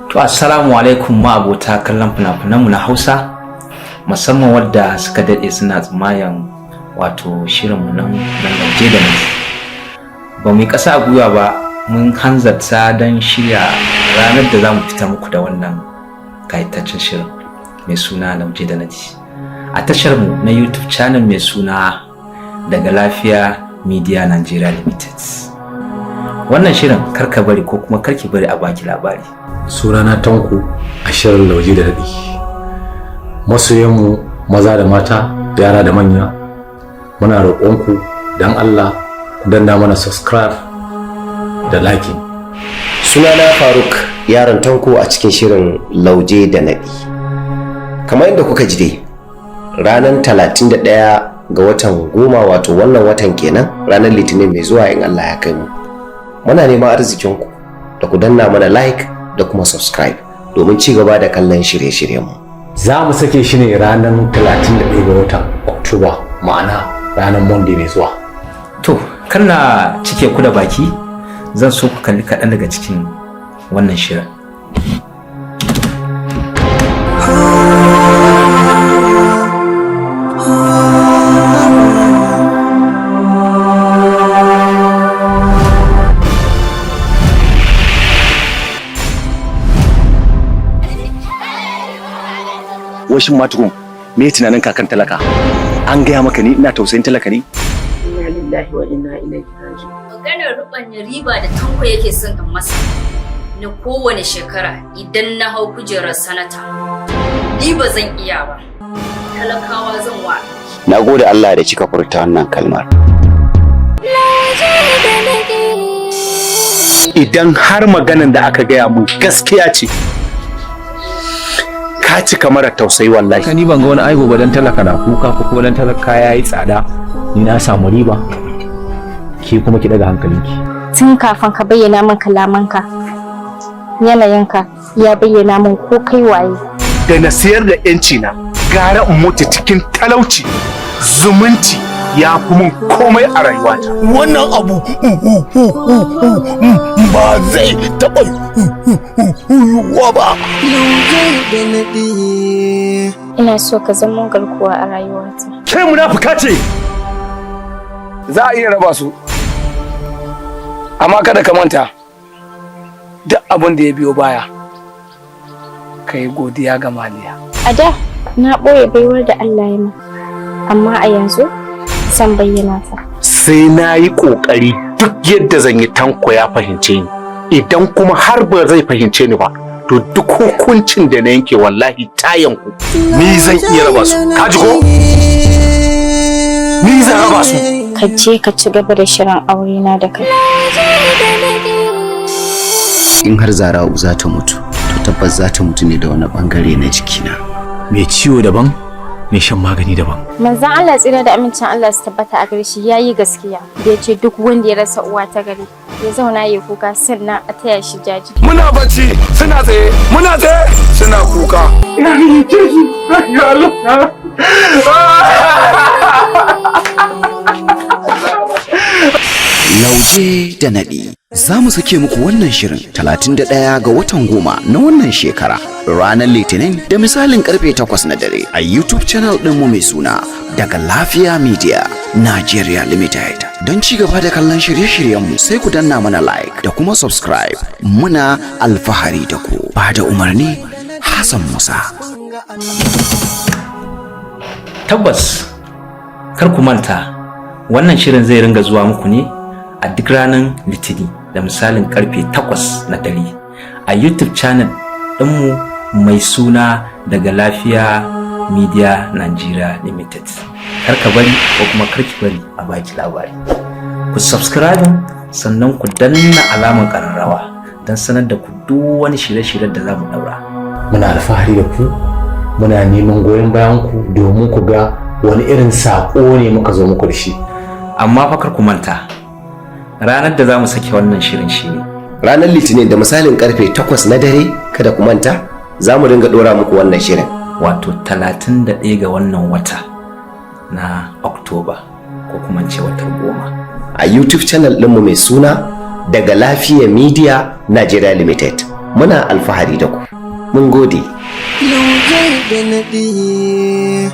To, assalamu alaikum ma'abota kallon fina-finanmu na Hausa, musamman wadda suka daɗe suna tsumayen wato shirinmu nan na Lauje da Naɗi. Ba mu yi ƙasa a gwiwa ba, mun hanzarta don shirya ranar da za mu fitar muku da wannan kayataccen shirin mai suna Lauje da Naɗi a tashar mu na YouTube channel mai suna Daga Lafiya Media Nigeria Limited. Wannan shirin karka bari ko kuma karki bari a baki labari. Sunana Tanko a shirin Lauje da Naɗi. Masoyanmu maza da mata, yara da manya, muna roƙonku don Allah ku danna mana subscribe da liking. Sunana Faruk, yaron Tanko, a cikin shirin Lauje da Naɗi. Kamar yadda kuka ji dai, ranar 31 ga watan 10, wato wannan watan kenan, ranar Litinin mai zuwa in Allah ya kai mu, muna neman arzikinku da ku danna mana like da kuma subscribe domin ci gaba da kallon shirye-shiryenmu. Za mu sake shi ne ranar 31 ga watan Oktoba, ma'ana ranar Monday mai zuwa. To, kar na cike ku da baki, zan so ku kalli kaɗan daga cikin wannan shirin. Washin matukun, me tunanin kakan talaka? An gaya maka ni ina tausayin talaka ne? Inna lillahi wa inna ilaihi raji'un. Maganar ruɓanya riba da Tanko yake son in masa na kowane shekara idan na hau kujerar sanata, ni ba zan iya ba. Talakawa zan wa. Na gode Allah da kika furta wannan kalmar. Idan har maganan da aka gaya mun gaskiya ce, ka cika mara tausayi wallahi. Ka ni ban ga wani aibu ba dan talaka na kuka ko kuma dan talaka yayi tsada, ni na samu riba, ke kuma ki daga hankalinki. Tun kafin ka bayyana min kalamanka, yanayinka ya bayyana min ko kai waye. Da na siyar da yanci na, gara in mutu cikin talauci. Zumunci ya fi mun komai a rayuwata. Wannan abu ba zai taɓa yiwuwa ba. Ina so ka zama garkuwa a rayuwata. Ke munafuka ce. Za a iya raba su, amma kada ka manta, duk abin da ya biyo baya, ka yi godiya ga maliya. A da na ɓoye baiwar da Allah ya min, amma a yanzu zan bayyana ta. Sai na yi ƙoƙari duk yadda zan yi Tanko ya fahimce ni. Idan kuma har ba zai fahimce ni ba, to duk hukuncin da na yanke, wallahi ta yanku. Ni zan iya raba su, ka ji ko? Ni zan raba su. Ka je ka ci gaba da shirin aure na da kai. In har Zara'u za ta mutu, to tabbas za ta mutu ne da wani bangare na jikina. Mai ciwo daban, mai shan magani daban. Manzon Allah, tsira da amincin Allah su tabbata a gare shi, yayi gaskiya da ya ce duk wanda ya rasa uwa ta gari ya zauna ya kuka sannan a taya shi jaji. Muna bacci suna tsaye, muna tsaye suna kuka. Ya Allah. Lauje da Naɗi. Za mu sake muku wannan shirin 31 ga watan 10 na wannan shekara, ranar Litinin da misalin karfe 8 na dare a YouTube channel ɗinmu mai suna Daga Lafiya Media Nigeria Limited. Don ci gaba da kallon shirye-shiryenmu, sai ku danna mana like da kuma subscribe. Muna alfahari da ku. Ba da umarni, Hassan Musa. Tabbas, kar ku manta, wannan shirin zai ringa zuwa muku ne a duk ranar Litini da misalin karfe 8 na dare a YouTube channel ɗinmu mai suna Daga Lafiya Media Nigeria Limited. Kar ka bari ko kuma kar ki bari a baki labari. Ku subscribe, sannan ku danna alamar ƙararrawa don sanar da ku duk wani shirye-shiryen da za mu ɗaura. Muna alfahari da ku, muna neman goyon bayan ku domin ku ga wani irin saƙo ne muka zo muku da shi. Amma fa kar ku manta, ranar da za mu sake wannan shirin shine Ranar Litinin da misalin karfe 8 na dare, kada ku manta, za mu dinga ɗora muku wannan shirin. Wato 31 ga wannan wata na Oktoba, ko kuma ce watan 10. A YouTube channel ɗinmu mai suna Daga Lafiya Media Nigeria Limited. Muna alfahari da ku. Mun gode. Lauje da naɗi.